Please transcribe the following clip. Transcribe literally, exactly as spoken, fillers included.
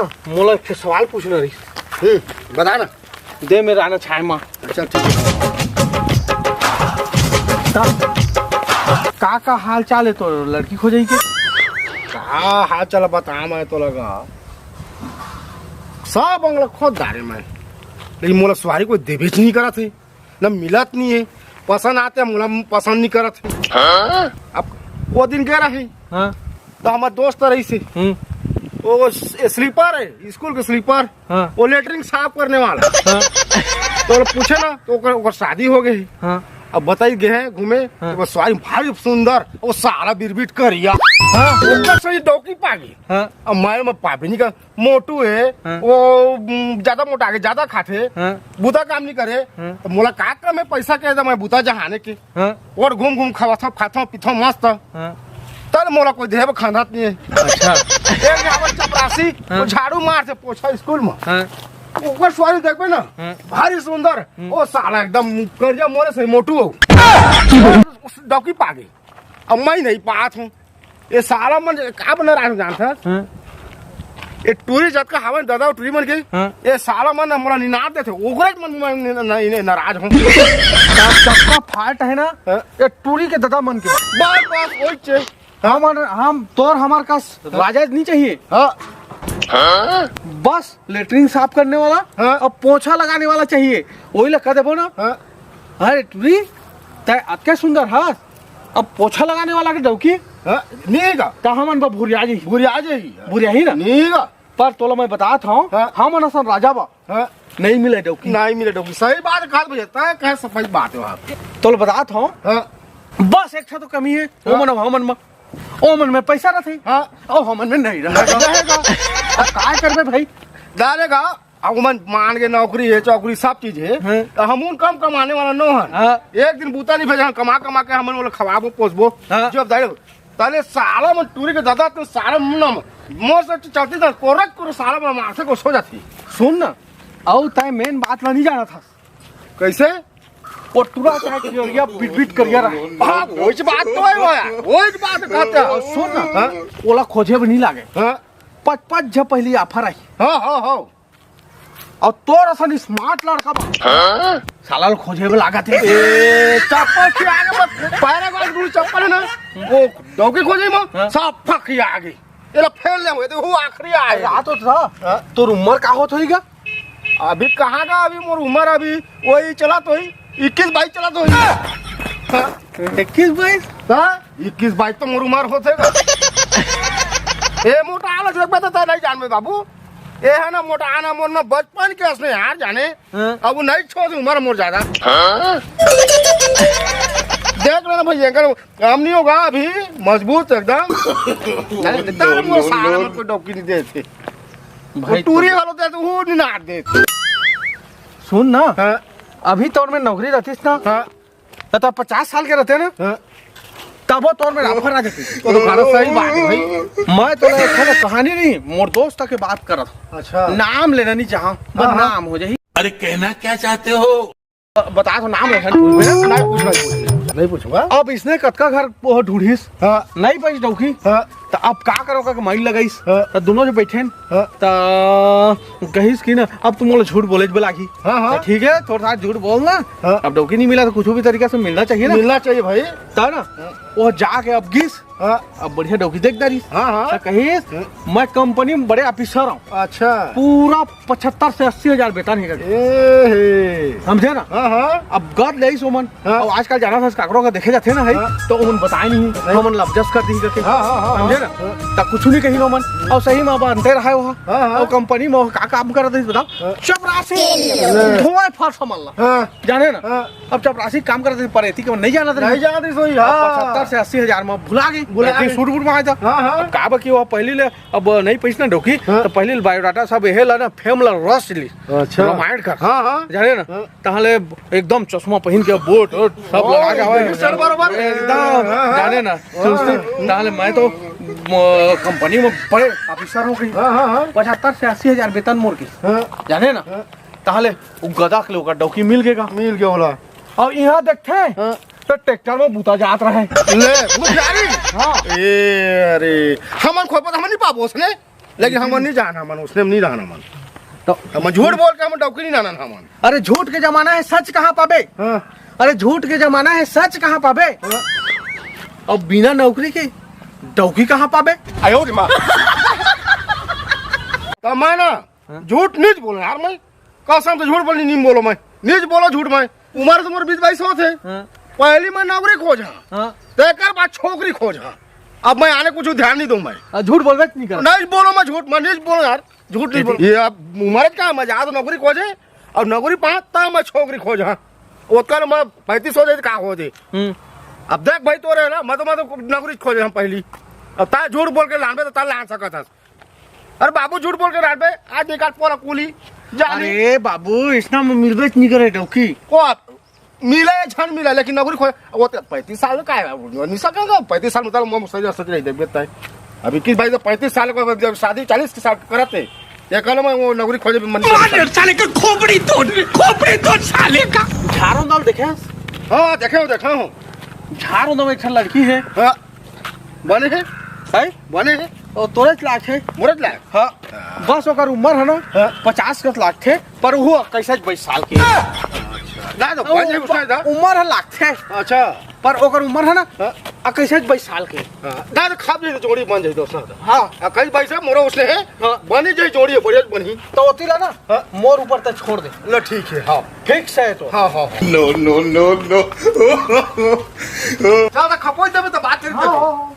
मोला एक ठे सवाल पूछना रहिस। हम्म, बता ना। दे मेरा आना छाय मा। अच्छा, ठीक है। का, का, का हाल चाल है तो लड़की खोजे के? का हाल चाल बता मैं तो लगा। सब अंगला खोज डारे मैं, लेकिन मोला सुवारी कोई देबेच नहीं करत है। न मिलत नहीं है, पसंद आते मोला पसंद नहीं करत है। हाँ? अब वो दिन गए रही, हाँ। तो हमार दोस्त रही से, हम्म। वो स-, स्लीपर है, स्कूल के स्लीपर, हाँ। वो लेटरिन साफ करने वाला। हाँ। तो वो पूछे ना, तो ओकर, ओकर शादी हो गई। हाँ। अब बताई गए हैं घूमे, हाँ। तो वो सारी भारी सुंदर, वो सारा बिरबिट करिया। हाँ। ओकर सही डौकी पागी। हाँ। अब मैं, मैं पाबे नहीं कर, मोटू है, हाँ। वो, उम, ज्यादा मोटा के, ज्यादा खाथे, हाँ। बुता काम नहीं करे, हाँ। तो मोला का काम है पैसा के, तो मैं बुता जहाने के। हाँ। और घूम घूम खावा था, खाता पीता मस्त। हाँ। तब मोला कोई देह खानत नहीं है। अच्छा। एक जावन चपरासी, हाँ। वो झाड़ू मार से पोछा स्कूल में। हाँ। ओकर सुवारी देखबे ना, हाँ। भारी सुंदर। हम्म। वो साला एकदम करिया मोरे से मोटू हो। डौकी पागे। अब मैं नहीं पात हूँ। ये साला मन का बना रहा जानता? हाँ। ये टूरी जतका हवन दादा टूरी मन के। हाँ। ये साला मन हमरा निनाद देथे, ओकरे मन, मन न-, न-, न-, नाराज हूँ। सबका फाल्ट है ना? हाँ। ये टूरी के दादा मन के। बस, बस, वही चे। हाँ। हम, हम, तोर हमार का राजा नहीं चाहिए। हाँ। बस लेटरिन साफ करने वाला हाँ। और पोछा लगाने वाला चाहिए। वही ला कह देबो ना। हाँ। अरे टूरी, तै अतके सुंदर हस, अब पोछा लगाने वाला के डौकी? हाँ, नहीं का? त हमन बा भुरिया जी। भुरिया जी। भुरिया ही ना? नहीं का? पर तोला मैं बतात हूँ, हाँ। हमन असन राजा बा। हाँ। नहीं मिले डौकी। नहीं मिले डौकी। सही बात कहा भैया, तय कहे सफाई बात है आप। तोला बतात हूँ। हाँ। बस एक ठा तो कमी है, हाँ। ओमन अब हमन में, ओमन में पैसा रहते। हाँ। और हमन में नहीं रहता। नहीं रहेगा। अब काय करबे भाई? डालेगा। अब ओमन मान के नौकरी है, चौकरी सब चीज है, हाँ। तो हम उन कम कमाने वाला नो हन। हाँ। एक दिन बूता नहीं भेजा, कमा कमा के हमन ओला खवाबो, पोसबो। हाँ। जो अब जाए, ताले साला मन टूरी के दादा तो सारा मुन्ना मन मोर से चलती था, कोरक कोरक साला मन मारथे को सो जाती। सुन ना, अउ तय मेन बात ला नहीं जाना था। कैसे? वो टूरा चाहे करिया, बिट बिट करिया रहा। हाँ, वही बात तो है वो यार, वही बात कहते हैं। और सुन ना, हाँ। ओला खोजे भी नहीं लागे। हाँ। पच पच झ पहली ऑफर आई। हाँ, हाँ, हाँ। और तोर असन स्मार्ट लड़का बा। हाँ? साला ल खोजे में लागत है। ए, चप्पल खिया के मत, पैरे को दूर चप्पल है ना, वो डौकी खोजे में, हाँ। सब फक खिया आगे। एला फेल ले हुए, तो वो आखिरी आए। रात होत था, हाँ? तोर उम्र का होत होईगा? अभी कहाँ का, अभी मोर उम्र अभी वही चला तो ही, इक्कीस बाईस चला तो ही। हाँ? इक्कीस बाईस? हाँ? इक्कीस बाईस तो मोर उम्र होत है का? ए, मोटा आला जो बता नहीं जान में बाबू। ए है ना मोटा आना मोर ना बचपन के असने यार जाने। हाँ। अब वो नहीं छोड़ उम्र मोर ज्यादा। हाँ? देख लेना भाई, एकर काम नहीं होगा अभी, मजबूत एकदम। नहीं, नहीं, नहीं, मोर साला मत को डौकी नहीं देते। भाई, वो टूरी तो वालों ते तो वो नहीं नाट देते। सुन ना, हाँ। अभी तोर में नौकरी रहतीस ना, हाँ। त तब पचास साल के रहते ना, हाँ। तबो तोर में राफर आ जाती। वो तो बात सही बात है भाई। मैं तो एक ठन कहानी नहीं, मोर दोस्त के बात करत। अच्छा। नाम लेना नहीं चाहा, हाँ, हाँ। बदनाम हो जाही। अरे कहना क्या चाहते हो? ब-, बता तो नाम लेना नहीं पूछबे ना। नहीं पूछ, नहीं पूछ, नहीं पूछ, नहीं पूछूंगा। अब इसने कतका घर वो ढूंढिस, हाँ। नहीं पाइस डौकी। हाँ। त अब का करो का माइल लगाइस। हाँ। त दोनों जो बैठे न, हाँ। त कहिस कि ना, अब तुम बोले झूठ बोले बलागी। हाँ, हाँ। त ठीक है, थोड़ा सा झूठ बोलना। हाँ। अब डौकी नहीं मिला तो कुछ भी तरीका से मिलना चाहिए ना। मिलना चाहिए भाई। त ना, हाँ। वो जाके अब गिस, हाँ। अब बढ़िया डौकी देख डारिस। हाँ, हाँ। त कहिस, हाँ। मैं कंपनी में बड़े ऑफिसर हूँ। अच्छा। पूरा पचहत्तर से अस्सी हजार वेतन है। ए हे। समझे ना? हाँ, हाँ। अब गद ले सोमन। हाँ। अब आजकल जाना था काकड़ों का देखे जाते ना है, हाँ। तो उमन बताए नहीं, नहीं। हमन लबजस कर दी करके। हाँ, हाँ, हाँ, समझे ना? हाँ। त कुछ नहीं कही ओमन। और सही में अब अंते रहा है वहाँ। हाँ, हाँ। और कंपनी में का काम करत है बताओ? हाँ। चपरासी। ले। धोए फर समझ ला। हाँ। जाने ना? हाँ। अब चपरासी काम करत है, परेती के नहीं जानत रही। नहीं जानत रही सोई, अब हाँ। पचहत्तर से अस्सी हजार में भुला गई। भुला गई। सूट बूट में आया था। हाँ, हाँ। अब का बा कि वो पहली ले अब नहीं पैस ना डौकी, हाँ। त पहली बायोडाटा सब यहे ला ना, फेम ला रस ली। अच्छा। रामायण का। हाँ, हाँ। जाने ना? हाँ। तहले एकदम चश्मा पहिन के बोट, ओट सब वाह, लगा के आवे। एकदम सर बरोबर। एकदम, हाँ, हाँ। जाने ना? हाँ। तहले मैं तो, म, कंपनी में बड़े ऑफिसर हूँ कहीं। हाँ, हाँ, हाँ। पचहत्तर से अस्सी हजार वेतन मोर के। हाँ। जाने ना? हाँ। तहले वो गदा के लोग डौकी मिल गएगा। मिल गया होला। और यहाँ देखते हैं, हाँ। तो ट्रैक्टर में बूता जात रहे। ले, वो गाड़ी? हाँ। ए, अरे, हमन खोपत हमन नहीं पाबो उसने। लेकिन हमन नहीं जान, हमन उसने नहीं रहना मन। तो हमन झूठ बोल के हमन डौकी नहीं लानन हमन। अरे झूठ के जमाना है, सच कहाँ पाबे? हाँ। अरे झूठ के जमाना है, सच कहाँ पाबे? हाँ। अब बिना नौकरी के डौकी कहाँ पाबे? आयो रे माँ। तो मैं ना हाँ। झूठ नहीं बोलो यार, मैं कसम से झूठ बोली नहीं बोलो मैं। नहीं बोलो झूठ मैं। उम्र तो मोर बीस बाईस होत हे। हाँ। पहली मैं नौकरी खोज हाँ। हाँ। तेकर बाद छोकरी खोज हाँ। अब मैं आने कुछ ध्यान नहीं दूं मैं। आ, झूठ बोलबे नहीं कर। नहीं बोलो मैं झूठ, मैं नहीं बोलो यार, झूठ नहीं बोलो। ये अब उम्र का मैं जा तो नौकरी खोजे और नौकरी पा तब मैं छोकरी खोज हाँ। ओकर मैं पैंतीस हो जाए तो का हो जाए। हम्म। अब देख भाई तो रहे ना, मैं तो, मैं तो नौकरी खोजे हम पहली। अब ता झूठ बोल के लानबे तो ता लान सकत हस। अरे बाबू झूठ बोल के लानबे, आज निकाल पोला कूली। जानी। अरे बाबू, इसना में मिलबे नहीं करे डौकी। को आप मिले या झन मिले, लेकिन नौकरी खोज, वो तो पैंतीस साल में का है, निशा का, का पैंतीस साल में तो मैं सही सच नहीं देख देता है। अभी किस भाई तो पैंतीस साल को जब शादी चालीस के साल करत है, ये कल मैं वो नौकरी खोजे मन मार साले का खोपड़ी तोड़, खोपड़ी तोड़ साले का। झारो दल देखे? हाँ, देखे हो, देखा हूँ। झारो दल एक ठन लड़की है। हाँ, बने है। है? बने है। ओ, तोरे लायक है। मोरे लायक? हाँ। बस ओकर उम्र है ना, हाँ। पचास के लायक थे, पर वो इक्कीस बाईस साल के। ना, तो ओ, बन जाए उसने, दा। उम्र है लायक थे। अच्छा। पर ओकर उम्र है ना, हाँ। इक्कीस बाईस साल के। हाँ। ना, तो खाब नहीं, तो जोड़ी बन जाए दोस्त। हाँ। आ, कई बाईस है, मोरो उसने है। हाँ। बनी जाए जोड़ी, बढ़िया बनी। तो होती ला ना, हाँ। मोर ऊपर तक छोड़ दे। लो, ठीक है, हाँ। ठीक से है तो। हाँ, हाँ, हाँ। No, no, no, no। ज्यादा खपोई देवे तो बात करी हाँ, देखो। हाँ, हाँ।